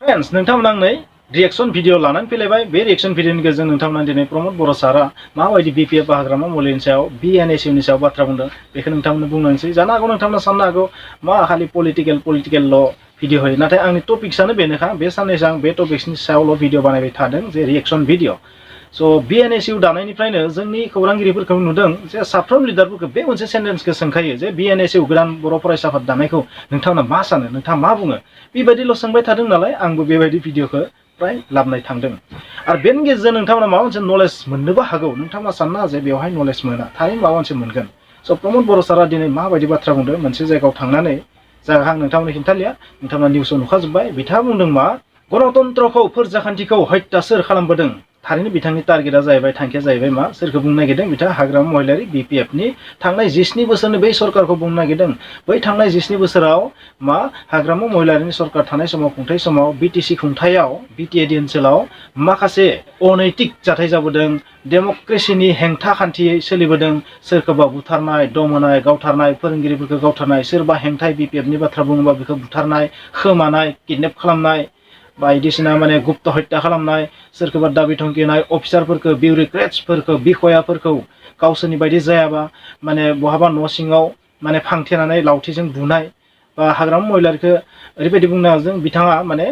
Friends नोंथांमोना आंनो reaction video लानानै फैलायबाय बे रिएक्शन भिडिअनि गेजेरजों नोंथांमोना दिनै प्रमद बर' सारा माबायदि बिपिएफ हाग्रामा मुलिनि सायाव बिएनएसइउनि सायाव बाथ्रा बुंदों बेखौ नोंथांमोननो बुंलांसै जानो हागौ नोंथांमोना साननो हागौ मा खालि पलिटिकेल भिडिअ होयो नाथाय आंनि टपिक्सआनो बेनोखा बे साननैसो आं बे टपिक्सनि सायावल' भिडिअ बानायबाय थादों जे रिएक्शन भिडिअ स' बिएनएसइउ दानायनिफ्रायनो जोंनि खौरांगिरिफोरखौ नुदों जे साफ्रोम लिडारफोरखौ बे मोनसे सेन्टेन्सखौ सोंखायो जे बिएनएसइउ गोदान बर' फरायसा आफाद दानायखौ नोंथांमोना मा सानो नोंथाङा मा बुङो बेबायदिल' सोंबाय थादों नालाय आंबो बेबायदि भिडिअखौ प्राय लाबोनाय थांदों आरो बेनि गेजेरजों नोंथांमोना माबा मोनसे नलेज मोननोबो हागौ नोंथांमोना सानना जे बेवहाय नलेज मोना थारैनो माबा मोनसे मोनगोन स' प्रमद बर' सारा दिनै माबायदि बाथ्रा बुंदों मोनसे जायगायाव थांनानै जायगा आं नोंथांमोननो खिन्थालिया नोंथांमोना निउसाव नुखाजोब्बाय बिथाङा बुंदों मा गणतन्त्रखौ फोरजाखान्थिखौ हत्या सोर खालामबोदों थारैनो बिथांनि टारगेटआ जाहैबाय थांखिया जाहैबाय मा सोरखौ बुंनो नागिरदों बिथाङा हाग्रामा महिलारी बिपिएफनि थांनाय 17 बोसोरनि बै सरकारखौ बुंनो नागिरदों बै थांनाय 17 बोसोराव मा हाग्रामा महिलारीनि सरकार थानाय समाव खुंथाय समाव बिटिसि खुंथायाव बिटिएडि ओनसोलाव माखासे अनैतिक जाथाय जाबोदों डेमक्रेसिनि हेंथा खान्थियै सोलिबोदों सोरखौबा बुथारनाय दम होनाय गावथारनाय फोरोंगिरिफोरखौ गावथारनाय सोरबा हेंथाय बिपिएफनि बाथ्रा बुङोबा बेखौ बुथारनाय खोमानाय किडनेप खालामनाय बायदिसिना माने गुप्त हत्या खालामनाय सोरखौबा दाबि धमकिनाय अफिसारफोरखौ बिउरोक्रेट्सफोरखौ बिखयाफोरखौ गावसोरनि बायदि जायाबा माने बहाबा न' सिङाव माने फांथेनानै लावथिजों बुनाय बा हाग्रामा महिलारीखौ ओरैबायदि बुंनो हागोन बिथाङा माने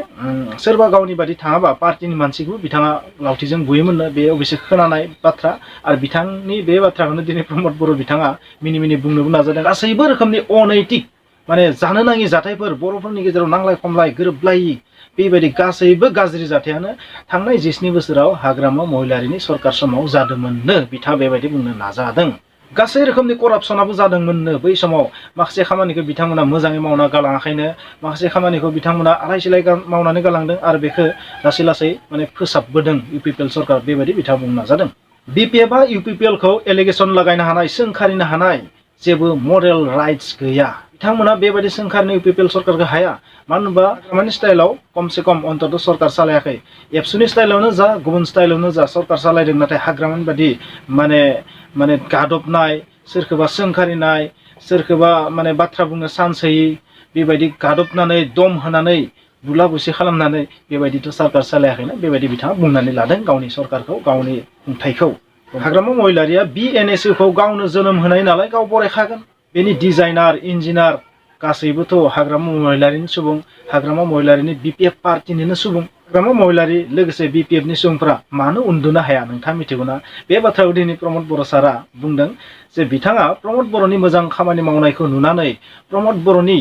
सोरबा गावनि बायदि थाङाबा पार्टिनि मानसिखौ बिथाङा लावथिजों बुयोमोननो बे अबयसे खोनानाय बाथ्रा आरो बिथांनि बे बाथ्राखौनो दिनै प्रमद बर' बिथाङा मिनि मिनि बुंनोबो नाजादों गासैबो रोखोमनि अनैतिक माने जानो नाङि जाथायफोर बर'फोरनि गेजेराव नांलाय खमलाय गोरोबलायि बेबायदि गासैबो गाज्रि जाथायानो थांनाय 17 बोसोराव हाग्रामा महिलारीनि सरकार समाव जादोंमोननो बिथाङा बेबायदि बुंनो नाजादों गासै रोखोमनि करापसनाबो जादोंमोननो बै समाव माखासे खामानिखौ बिथांमोना मोजाङै मावना गालाङाखैनो माखासे खामानिखौ बिथांमोना आलाय सिलाय मावनानै गालांदों आरो बेखौ लासै लासै माने फोसाबबोदों इउपिपिएल सरकार बेबायदि बिथाङा बुंनो नाजादों बिपिएफआ इउपिपिएलखौ एलिगेसन लागायनो हानाय सोंखारिनो हानाय जेबो मरेल राइट्स गैया बिथांमोना बेबायदि सोंखारिनो इउपिपिएल सरकारखौ हाया मानो होनबा हाग्रामानि स्टाइलाव खमसे खम अन्तत सरकार सालायाखै एबसुनि स्टाइलावनो जा गुबुन स्टाइलावनो जा सरकार सालायदों नाथाय हाग्रामानि बादि माने गादबनाय सोरखौबा सोंखारिनाय सोरखौबा माने बाथ्रा बुंनो चान्स होयि बेबायदि गादबनानै दम होनानै बुला बुसि खालामनानै बेबायदिथ' सरकार सालायाखैना बेबायदि बिथाङा बुंनानै लादों गावनि सरकारखौ गावनि खुंथायखौ हाग्रामा महिलारीया बिएनएसइउखौ गावनो जोनोम होनाय नालाय गाव बरायखागोन बेनि डिजाइनार इन्जिनियार गासैबोथ' हाग्रामा महिलारीनि सुबुं हाग्रामा महिलारीनि बिपिएफ पार्टिनिनो सुबुं हाग्रामा महिलारी लोगोसे बिपिएफनि सुबुंफ्रा मानो उन्दुनो हाया नोंथाङा मिथिगौना बे बाथ्राखौ दिनै प्रमद बर' सारा बुंदों जे बिथाङा प्रमद बर'नि मोजां खामानि मावनायखौ नुनानै प्रमद बर'नि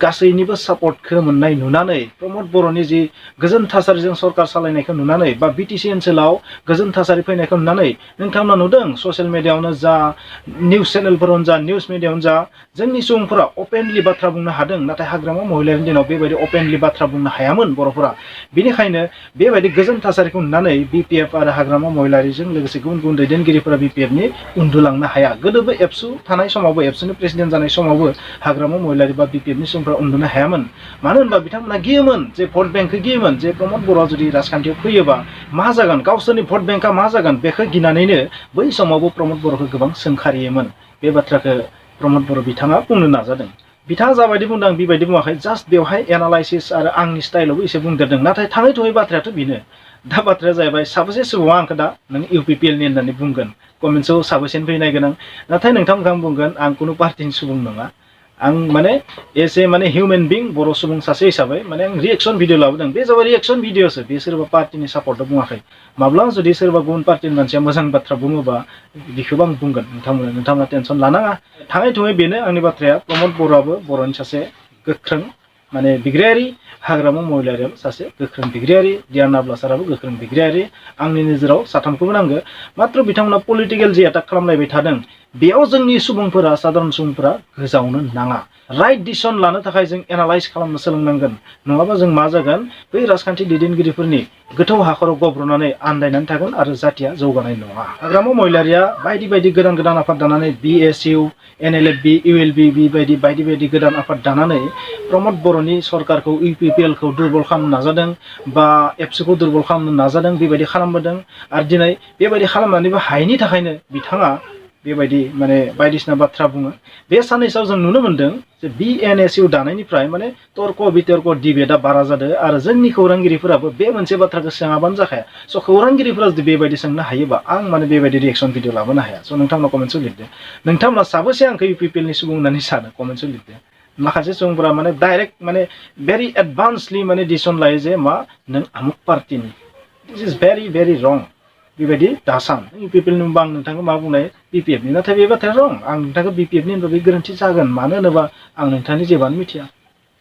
गासैनिबो सापर्टखौ मोननाय नुनानै प्रमद बर'नि जि गोजोन थासारिजों सरकार सालायनायखौ नुनानै बा बिटिसि ओनसोलाव गोजोन थासारि फैनायखौ नुनानै नोंथांमोना नुदों ससियेल मिडियायावनो जा निउस चेनेलफोरावनो जा निउस मिडियायावनो जा जोंनि सुबुंफोरा अपेनलि बाथ्रा बुंनो हादों नाथाय हाग्रामा महिलारीनि दिनाव बेबायदि अपेनलि बाथ्रा बुंनो हायामोन बर'फोरा बेनिखायनो बेबायदि गोजोन थासारिखौ नुनानै बिपिएफ आरो हाग्रामा महिलारीजों लोगोसे गुबुन गुबुन दैदेनगिरिफोरा बिपिएफनि उन्दुलांनो हाया गोदोबो एबसु थानाय समावबो एबसुनि प्रेसिडेन्ट जानाय समावबो हाग्रामा महिलारी बा बिपिएफनि सुबुंफोरा उन्दुनो हायामोन मानो होनबा बिथांमोना गियोमोन जे भट बेंकखौ गियोमोन जे प्रमद बर'आ जुदि राजखान्थियाव फैयोबा मा जागोन गावसोरनि भट बेंकआ मा जागोन बेखौ गिनानैनो बै समावबो प्रमद बर'खौ गोबां सोंखारियोमोन बे बाथ्राखौ प्रमद बर' बिथाङा बुंनो नाजादों बिथाङा जाबायदि बुंदों आं बेबायदि बुङाखै जास्ट बेवहाय एनालाइसिस आरो आंनि स्टाइलावबो एसे बुंदेरदों नाथाय थाङै थुङै बाथ्रायाथ' बेनो दा बाथ्राया जाहैबाय साबेसे सुबुङा आंखौ दा नों इउपिपिएलनि होननानै बुंगोन कमेन्ट्सआव साबेसेनो फैनाय गोनां नाथाय नोंथांमोनखौ आं बुंगोन आं खुनु पार्टिनि सुबुं नङा आं माने एसे माने हिउमेन बिं बर' सुबुं सासे हिसाबै माने आं रिएक्शन भिडिअ लाबोदों बे जाबाय रिएक्शन भिडिअसो बे सोरबा पार्टिनि सापर्टआव बुङाखै माब्ला जुदि सोरबा गुबुन पार्टिनि मानसिया मोजां बाथ्रा बुङोबा बेखौबो आं बुंगोन नोंथांमोना टेनसन लानाङा थाङै थुङै बेनो आंनि बाथ्राया प्रमद बर'आबो बर'नि सासे गोख्रों माने बिग्रायारि हाग्रामा महिलारीआबो सासे गोख्रों बिग्रायारि दियाना ब्लासाराबो गोख्रों बिग्रायारि आंनि नोजोराव साथामखौबो नांगो मात्र बिथांमोना पलिटिकेल जि एटाक खालामलायबाय थादों बेयाव जोंनि सुबुंफोरा साधारन सुबुंफोरा गोजावनो नाङा राइट डिसिसन लानो थाखाय जों एनालाइज खालामनो सोलोंनांगोन नङाबा जों मा जागोन बै राजखान्थि दैदेनगिरिफोरनि गोथौ हाखराव गब्रनानै आन्दायनानै थागोन आरो जातिया जौगानाय नङा हाग्रामा महिलारीआ बायदि बायदि गोदान आफाद दानानै बिएसइउ एनएलएफबि इउएलबि बायदि बायदि गोदान आफाद दानानै प्रमद बर'नि सरकारखौ इउपिपिएलखौ दुर्बल खालामनो नाजादों बा एबसुखौ दुर्बल खालामनो नाजादों बेबायदि खालामबोदों आरो दिनै बेबायदि खालामनानैबो हायैनि थाखायनो बिथाङा बेबायदि माने बायदिसिना बाथ्रा बुङो बे साननैसोआव जों नुनो मोनदों जे BNSU दानायनिफ्राय माने तर्क बितर्क डिबेटआ बारा जादों आरो जोंनि खौरांगिरिफोराबो बे मोनसे बाथ्राखौ सोङाबानो जाखाया स' खौरांगिरिफोरा जुदि बेबायदि सोंनो हायोबा आं माने बेबायदि रिएक्सन भिडिअ लाबोनो हाया स' नोंथांमोना कमेन्टआव लिरदो नोंथांमोना साबेसे आंखौ UPPLनि सुबुं होननानै सानो कमेन्टआव लिरदो माखासे सुबुंफोरा माने डाइरेक्ट माने भेरि एडभान्सलि माने डिसिसन लायो जे मा नों आमुक पार्टिनि दिस इज भेरि रं बेबायदि दासान UPPLनि होनबा आं नोंथांखौ मा बुंनाय BPFनि नाथाय बे बाथ्राया रं आं नोंथांखौ BPFनि होनबा बे गोरोन्थि जागोन मानो होनोबा आं नोंथांनि जेबोआनो मिथिया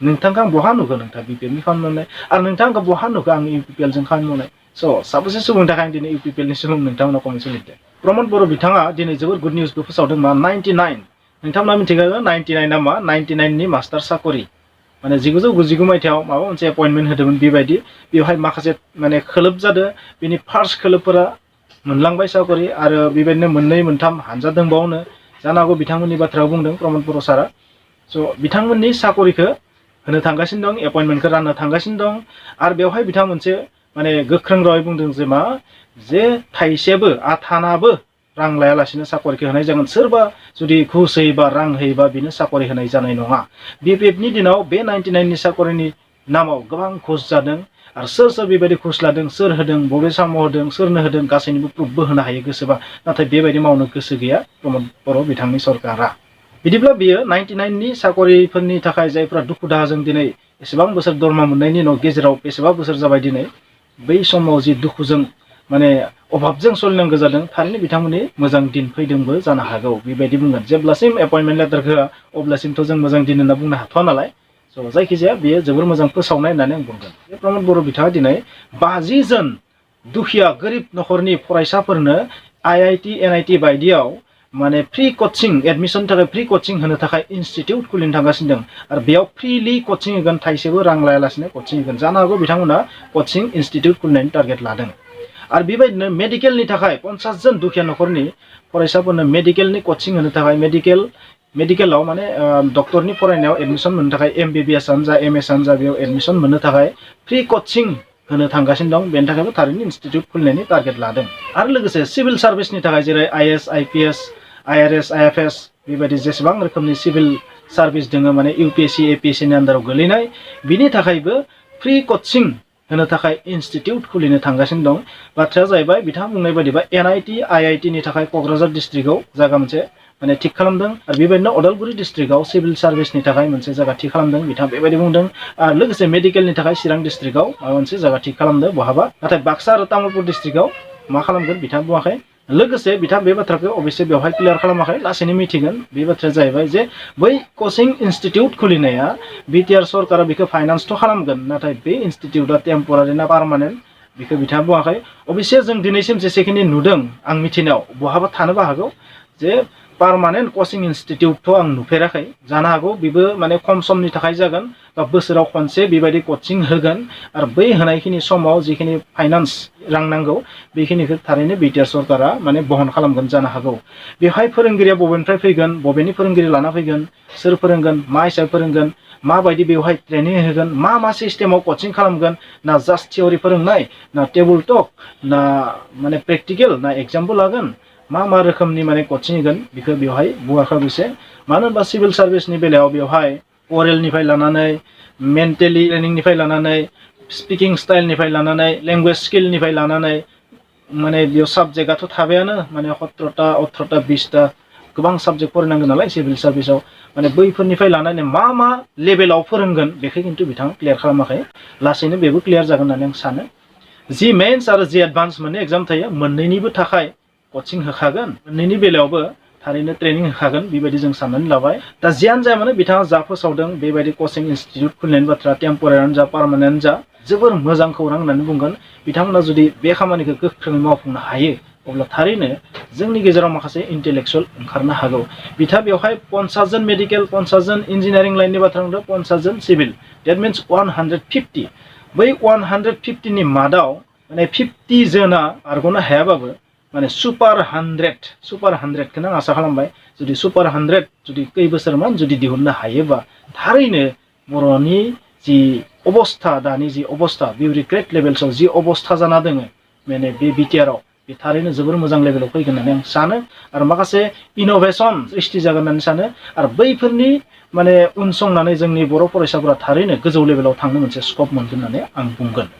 नोंथांखौ आं बहा नुगोन नोंथाङा BPFनि खामानि मावनाय आरो नोंथांखौ बहा नुगोन आं UPPLजों खामानि मावनाय स' साबेसे सुबुंनि थाखाय आं दिनै UPPLनि सुबुं नोंथांमोना कमेन्टआव लिरदो प्रमद बर' बिथाङा दिनै जोबोद गुड निउसबो फोसावदों मा 99 नोंथांमोना मिथिगौ 99 ना मा 99नि मास्टार साकरि माने 1999 मायथाइयाव माबा मोनसे एपइन्टमेन्ट होदोंमोन बेबायदि बेवहाय माखासे माने खोलोब जादों बेनि फार्स्ट खोलोबफोरा मोनलांबाय साकरि आरो बेबायदिनो मोननै मोनथाम हानजा दंबावनो जानो हागौ बिथांमोननि बाथ्रायाव बुंदों प्रमद बर' सारा स' बिथांमोननि साकरिखौ होनो थांगासिनो दं एपइन्टमेन्टखौ राननो थांगासिनो दं आरो बेवहाय बिथाङा मोनसे माने गोख्रों रावै बुंदों जे मा जे थाइसेबो आथानाबो रां लायालासिनो साकरिखौ होनाय जागोन सोरबा जुदि घुस होयोबा रां होयोबा बिनो साकरि होनाय जानाय नङा BPFनि दिनाव बे 99नि साकरिनि नामाव गोबां घुस जादों आरो सोर बेबायदि घुस लादों सोर होदों बबे समाव होदों सोरनो होदों गासैनिबो प्रुफबो होनो हायो गोसोबा नाथाय बेबायदि मावनो गोसो गैया प्रमद बर' बिथांनि सरकारा बिदिब्ला बियो 99नि साकरिफोरनि थाखाय जायफ्रा दुखु दाहाजों दिनै एसेबां बोसोर दरमा मोननायनि उनाव गेजेराव बेसेबा बोसोर जाबाय दिनै बै समाव जि दुखुजों माने अभाबजों सोलिनांगौ जादों थारैनो बिथांमोननि मोजां दिन फैदोंबो जानो हागौ बेबायदि बुंगोन जेब्लासिम एपइन्टमेन्ट लेटार होआ अब्लासिमथ' जों मोजां दिन होनना बुंनो हाथ'वा नालाय स' जायखिजाया बेयो जोबोर मोजां फोसावनाय होननानै आं बुंगोन बे प्रमद बर' बिथाङा दिनै 50 जन दुखिया गोरिब नखरनि फरायसाफोरनो IIT NIT बायदियाव माने फ्रि कचिं एडमिशन थाखाय फ्रि कचिं होनो थाखाय इनस्टिट्यूट खुलिनो थांगासिनो दं आरो बेयाव फ्रिलि कचिं होगोन थाइसेबो रां लायालासिनो कचिं होगोन जानो हागौ बिथांमोना कचिं इनस्टिट्यूट खुलिनायनि टारगेट लादों आरो बेबायदिनो मेडिकेलनि थाखाय 50 जन दुखिया नखरनि फरायसाफोरनो मेडिकेलनि कचिं होनो थाखाय मेडिकेलाव माने डक्टरनि फरायनायाव एडमिशन मोननो थाखाय MBBS आनो जा MS आनो जा बेयाव एडमिशन मोननो थाखाय फ्रि कचिं होनो थांगासिनो दं बेनि थाखायबो थारैनो इनस्टिट्यूट खुलिनायनि टारगेट लादों आरो लोगोसे सिभिल सार्भिसनि थाखाय जेरै IS IPS IRS IFS बेबायदि जेसेबां रोखोमनि सिभिल सार्भिस दङ माने UPSC APSC नि आन्दाराव गोलैनाय बिनि थाखायबो फ्रि कचिं होनो थाखाय इनस्टिट्यूट खुलिनो थांगासिनो दं बाथ्राया जाहैबाय बिथाङा बुंनाय बायदिबा NIT IIT नि थाखाय क'क्राझार डिस्ट्रिक्टआव जायगा मोनसे माने थिक खालामदों आरो बेबायदिनो अदालगुरि डिस्ट्रिक्टआव सिभिल सार्भिसनि थाखाय मोनसे जायगा थिक खालामदों बिथाङा बेबायदि बुंदों आरो लोगोसे मेडिकेलनि थाखाय चिरां डिस्ट्रिक्टआव माबा मोनसे जायगा थिक खालामदों बहाबा नाथाय बाक्सा आरो तामुलपुर डिस्ट्रिक्टआव मा खालामगोन बिथाङा बुङाखै लोगोसे बिथाङा बे बाथ्राखौ अबयसे बेवहाय क्लियार खालामाखै लासैनो मिथिगोन बे बाथ्राया जाहैबाय जे बै कचिं इनस्टिट्यूट खुलिनाया BTR सरकारा बेखौ फाइनान्सथ' खालामगोन नाथाय बे इनस्टिट्यूटआ टेम्परारि ना पार्मानेन्ट बेखौ बिथाङा बुङाखै अबयसे जों दिनैसिम जेसेखिनि नुदों आं मिथिनायाव बहाबा थानोबो हागौ जे पार्मानेन्ट कचिं इनस्टिट्यूटथ' आं नुफेराखै जानो हागौ बेबो माने खम समनि थाखाय जागोन बा बोसोराव खनसे बेबायदि कचिं होगोन आरो बै होनायखिनि समाव जिखिनि फाइनान्स रां नांगौ बेखिनिखौ थारैनो BTR सरकारा माने बहन खालामगोन जानो हागौ बेवहाय फोरोंगिरिया बबेनिफ्राय फैगोन बबेनि फोरोंगिरि लाना फैगोन सोर फोरोंगोन मा हिसाबै फोरोंगोन माबायदि बेवहाय ट्रेनिं होगोन मा सिस्टेमाव कचिं खालामगोन ना जास्ट थियरि फोरोंनाय ना टेबल टक ना माने प्रेक्टिकेल ना एग्जामबो लागोन मा रोखोमनि माने कचिं होगोन बेखौ बेवहाय बुङाखै अबयसे मानो होनबा सिभिल सार्भिसनि बेलायाव बेवहाय अरेलनिफ्राय लानानै मेन्टेलि ट्रेनिंनिफ्राय लानानै स्पिकिं स्टाइलनिफ्राय लानानै लेंगुवेज स्किलनिफ्राय लानानै माने बेयाव साबजेक्टआथ' थाबायानो माने 17टा 18टा 20टा गोबां साबजेक्ट फरायनांगोन नालाय सिभिल सार्भिसाव माने बैफोरनिफ्राय लानानै मा लेभेलाव फोरोंगोन बेखौ खिन्थु बिथाङा क्लियार खालामाखै लासैनो बेबो क्लियार जागोन होननानै आं सानो जि मेन्स आरो जि एडभान्स मोननै एग्जाम थायो मोननैनिबो थाखाय कचिं होखागोन मोननैनि बेलायावबो थारैनो ट्रेनिं होखागोन बेबायदि जों साननानै लाबाय दा जियानो जाया माने बिथाङा जा फोसावदों बेबायदि कचिं इनस्टिट्यूट खुलिनायनि बाथ्रा टेम्परारियानो जा पार्मानेन्ट जा जोबोर मोजां खौरां होननानै बुंगोन बिथांमोना जुदि बे खामानिखौ गोख्रोङै मावफुंनो हायो अब्ला थारैनो जोंनि गेजेराव माखासे इन्टेलेक्सुवेल ओंखारनो हागौ बिथाङा बेवहाय 50 जन मेडिकेल 50 जन इन्जिनियारिं लाइननि बाथ्रा बुंदों 50 जन सिभिल डेट मिन्स 150 बै 150 नि मादाव माने 50 जना बारग'नो हायाबाबो माने सुपार 100 आं आसा खालामबाय जुदि सुपार 100 जुदि खै बोसोरमान जुदि दिहुननो हायोबा थारैनो बर'नि जि अबस्था दानि जि अबस्था बिउरिक्रेट लेभेल्सआव जि अबस्था जाना दोङो माने बे बिटिआरआव बे थारैनो जोबोर मोजां लेभेलाव फैगोन होननानै आं सानो आरो माखासे इनोभेशन सृष्टि जागोन होननानै सानो आरो बैफोरनि माने उनसंनानै जोंनि बर' फरायसाफोरा थारैनो गोजौ लेभेलाव थांनो मोनसे स्कप मोनगोन होननानै आं बुंगोन।